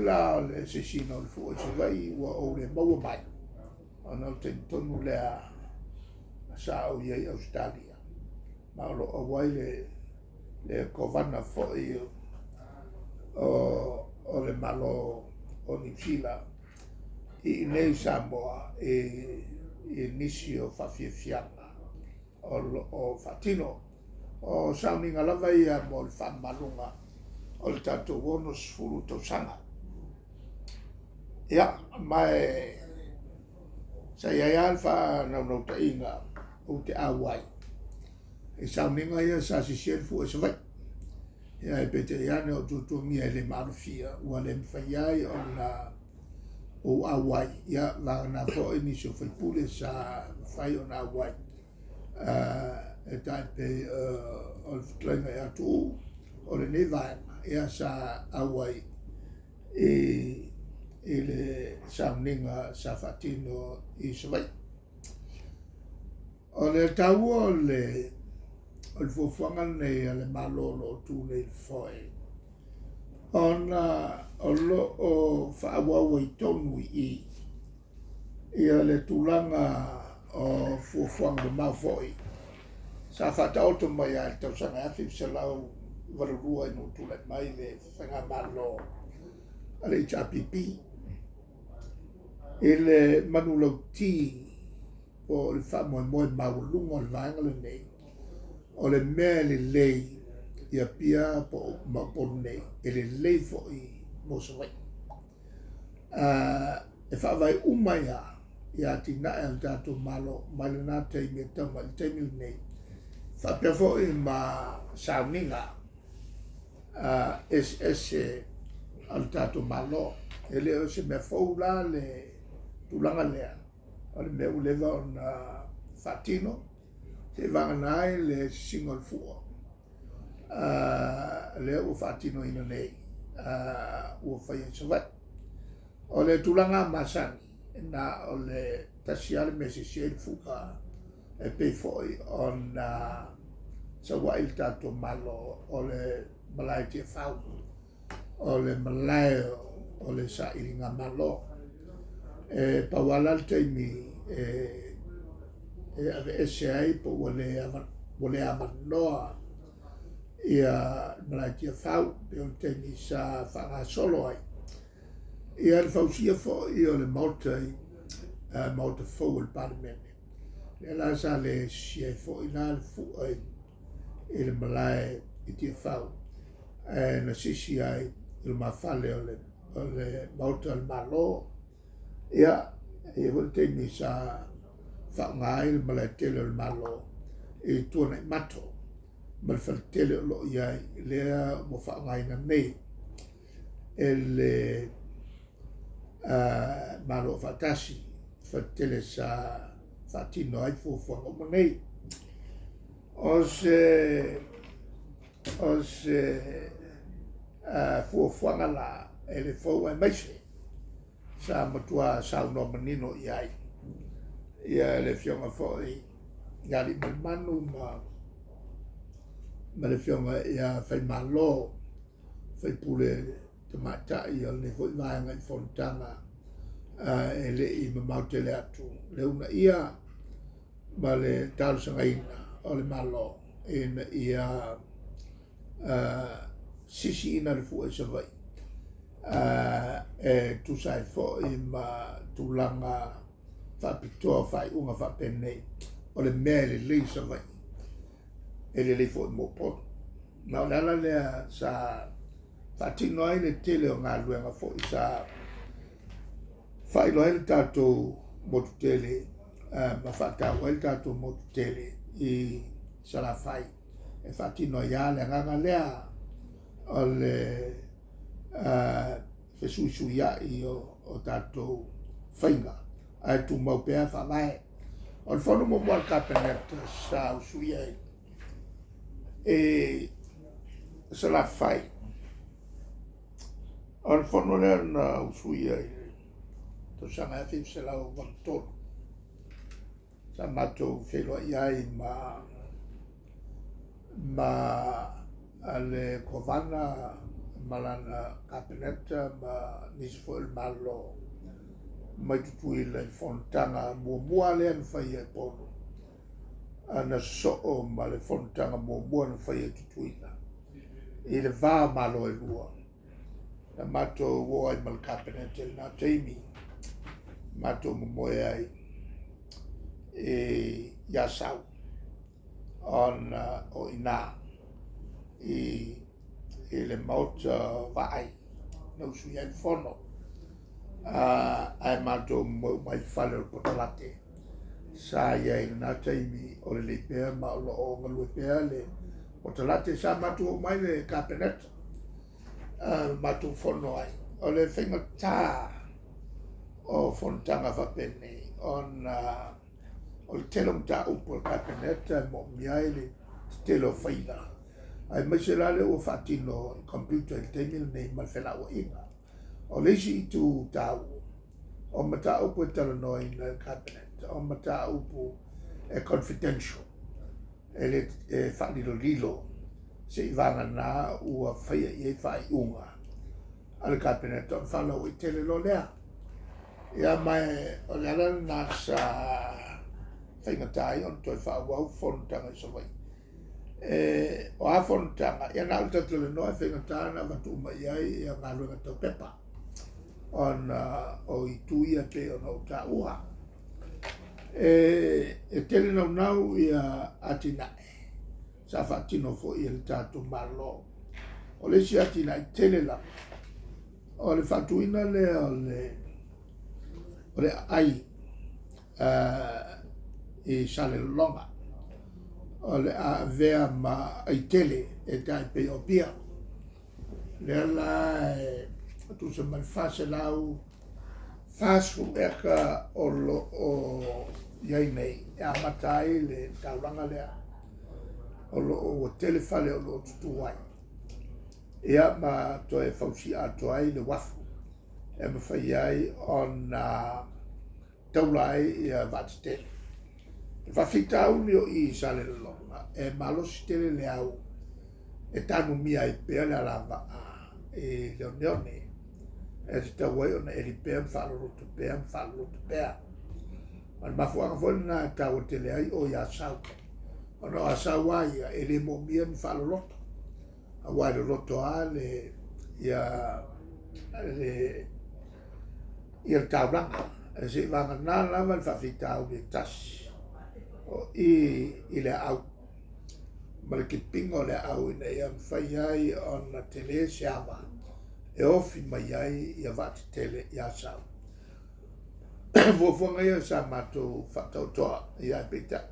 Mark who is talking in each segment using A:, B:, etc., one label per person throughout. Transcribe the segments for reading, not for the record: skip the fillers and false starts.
A: la o le sisiina o le fua i Savaii ua ou le maua mai, ona o le taimi tonu lea sa ou i ai i Ausetalia, ma o lo o auai le Kovana foi o le Malo o Niu Sila i inei i Samoa i nisi o faafiafiaga o lo o faatino. O sauniga lava ia mo le faamamaluga o le tatou 60 tausaga. Ia, ma sa i ai lava le faanaunautaiga ou te auai i sauniga ia sa sisi ai le fua i Savaii. Ia ae peitai ane o tuatuagia e le maalofia ua le mafai ai ona ou auai, ia vagana foi nisi o sui usufono sa mafai ona auai, e tai pei o le fetalaiga ia Tuuu o lenei vaega, ia sa auai i le sauniga sa faatino i Savaii. O le taua o le fuafuaga lenei a le Malo o lo o tu nei i le foe, ona o lo o faaauau ai tonu i i ia le tulaga o fuafuaga mamao foi sa faataoto mai lava i le tausaga 1982 ina ua tulai mai le faigamalo a le HRPP i le manulauti po o le faamoemoe maualuga o le vaega lenei, o le mea e lelei i Apia po o Upolu nei, e lelei foi mo Savaii. E faavae uma ai lava i atinae a le tatou Malo mai lena taimi e tau mai i le taimi lenei, faapea foi ma sauniga eseese a le tatou Malo. E le o se mea fou la le tulaga lea, o le mea ua leva ona faatino, seia vagana ai le sisiina o le fua lea ua faatinoina nei, ua faia i Savaii. O le tulaga masani, na o le tasi lava le mea e sisi ai le fua, e pei foi ona sau ai le tatou Malo, o le malae i Tiafau, o le malae o le sailigamalo. E pau lava la le taimi e aveese ai po ua le avanoa le malae i Tiafau, pei o le taimi sa faagasolo ai ia le fausia foi o le Maota, Maota fou o le Palemene, lea la sa le sisia ai foi la le fua i le malae i Tiafau, ae na sisi ai i lumafale o le Maota o le Malo. Ia, e i ai foi le taimi sa faaaoga ai le malae tele o le Malo i Tuanaimato ma le faletele o lo o i ai, lea ua faaaogaina nei e le Malo Aufaatasi, faletele sa faatino ai fuafuaga uma nei. O se fuafuaga la e le fou aemaise sa matua saunoa manino i ai ia le Afioga foi ia Aliimalemanu ma le Afioga ia Faimalo, sui usufono tamaitai o lenei foi vaega i fonotaga e le i mamao tele atu, le uunaia ma le talosagaina o le Malo ina ia sisiina le fua i Savaii e tusa ai foi ma tulaga faapitoa o faaiuga faapenei, o le mea e lelei i Savaii, e lelei foi mo Upolu. Ma o le ala lea sa faatino ai le tele o galuega foi sa faailoa ai le tatou motu tele ma faataua ai le tatou motu tele i Salafai, e faatino ai lava le agaga lea o le fesuisuiai o tatou faiga ae tumau pea faavae. O le fono muamua a le Kapeneta sa usuia i Salafai, o le fono lea na usuia i le tausaga 1983, sa matou feiloai ai ma le Kovana ma lana Kapeneta ma nisi foi o le Malo mai Tutuila i le fonotaga muamua lea na faia i Upolu, na sosoo ma le fonotaga muamua na faia i Tutuila i le va o Malo e lua. Na matou o ai ma le Kapeneta i lena taimi, matou momoe ai i Asau ona o i ina i le maota o Vaai na usuia ai le fono, ae matou momoe uma ai i le fale o le Potalate sa i ai i lena taimi o lelei pea ma o lo o galue pea le Potalate. Sa matou o uma ai le Kapeneta matou fono ai. O le faigata o fonotaga faapenei ona o le tele o mataupu a le Kapeneta e moomia ai le tetele o faila, aemaise la lea ua faatino i computer i le taimi lenei ma le felauaiga. O le isi itu taua, o mataupu e talanoaina e le Kapeneta, o mataupu e confidential, e le e faalilolilo seivagana ua faia i ai faaiuga a le Kapeneta ona faalauaitele loa lea. Ia ma o le ala lena sa faigata ai ona toe faaauau fonotaga i Savaii. O a fonotaga, ia na o le talatalanoa e faigata ona avatu uma i ai ia galuega tau pepa ona o itu ia e pei ona ou taua. E tele naunau ia atinae sa faatino foi e le tatou Malo. O le isi atinae tele lava, o le faatuina lea o le aai i Salelologa, o le a avea ma aai tele e tai pei o Apia. Lea la e tusa ma le 440 eka o lo o i ai nei e amata ai le taulaga lea, o lo o ua tele fale o lo o tutu ai, ia ma toe fausia atoa ai le uafu e mafai ai ona taula ai ia vaatetele. O le faafitauli o i i Salelologa, e malosi tele le au e tanumia ai pea le alavaa i le oneone, e tatau ai ona eli pea ma faaloloto pea ma faaloloto pea. O le mafuaaga foi lena e taua tele ai o i Asau, ona o Asau lava ia e le moomia ni faaloloto, aua e loloto lava le ia le taulaga, seivagana lava le faafitauli e tasi o i i le aau ma le kipiga o le aau ina ia mafai ai ona tele se ava e ofi mai ai ia vaatetele i Asau. Fuafuaga ia sa matou faataotoa, ia ae peitai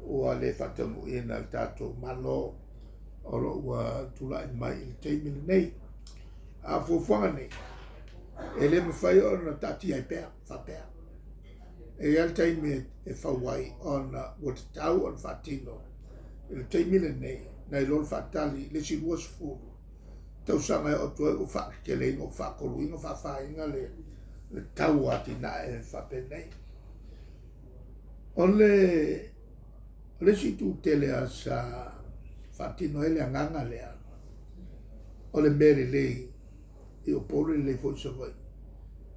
A: ua le faataunuuina e le tatou Malo o lo o ua tulai mai i le taimi lenei. A o fuafuaga nei, e le mafai ona taatia ai pea faapea. E i ai le taimi e fau ai ona ua tatau ona faatino i le taimi lenei nai lo le faatali i le isi 20 tausaga e oo atu ai ua faateteleina, ua faatoluina, faafaina le tau o atinae faapenei. O le isi itu tele lava sa faatino ai le agaga lea, o le mea lelei i Upolu e lelei foi i Savaii.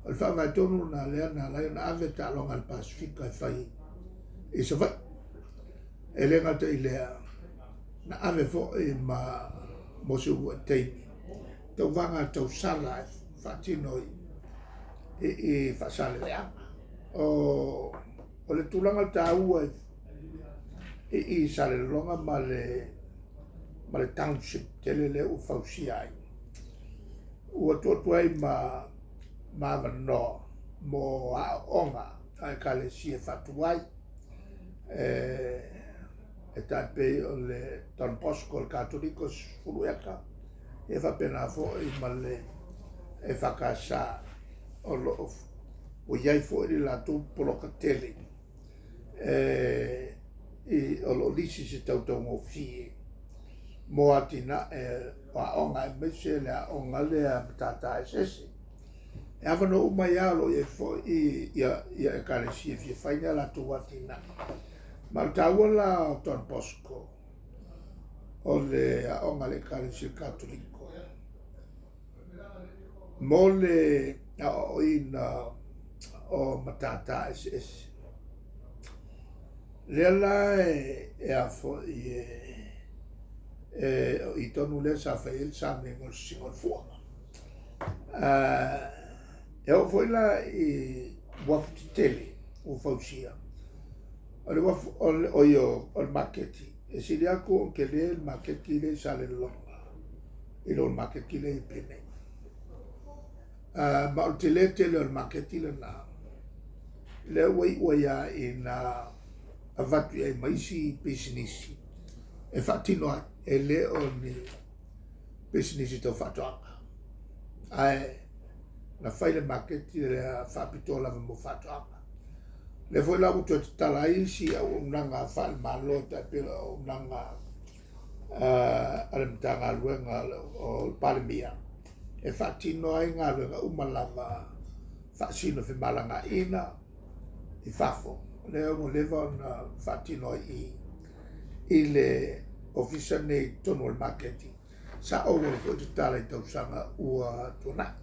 A: O le faavae tonu lena lea na ala ai ona ave taaloga a le Pasefika e fai i Savaii. E le gata i lea, na ave foi ma mo se uluai taimi tauvaga tausala e faatino i Faasaleleaga. O le tulaga taua i Salelologa ma le township tele lea ua fausia ai, ua tuu atu ai ma avanoa mo aoaoga a ekalesia e faatu ai, e tai pei o le Don Bosco le Katoliko 10 eka, e faapena foi ma le EFKS o lo o ua i ai foi le latou poloka tele o lo o lisi se tautaugofie mo atinae o aoga, aemaise le aoga lea Matata Eseese. E avanoa uma ai lava o lo o i ai foi ia ekalesia e fia fai ni a latou atinae. Ma o le taua la o Don Bosco, o le aoga a le Ekalesia Katoliko. Mo le aoaoina o matata eseese. Lea la e a foi e o i tonu lea sa fai ai le sauniga o le sisiga o le fua. E oo foi la i uafu tetele ua fausia, o le uafu, o le, oi, o le maketi, e sili atu ona tele le maketi lea i Salelologa i lo le maketi lea i Apia nei. Ma o le tele tele o le maketi lena, lea ua iu ai lava ina avatu i ai ma isi pisinisi e faatino ai, e le o ni pisinisi tau faatoaga, ae na fai le maketi lea faapitoa lava mo faatoaga. Lea foi la ua toe tatala ai isi auaunaga faale-Malo e tai pei o le auaunaga a le Matagaluega o le Palemia e faatino ai galuega uma lava faasino femalagaaiga i fafo, lea ua leva ona faatino ai i i le ofisa nei i totonu o le maketi, sa ou alu foi tatala i tausaga ua tuanai.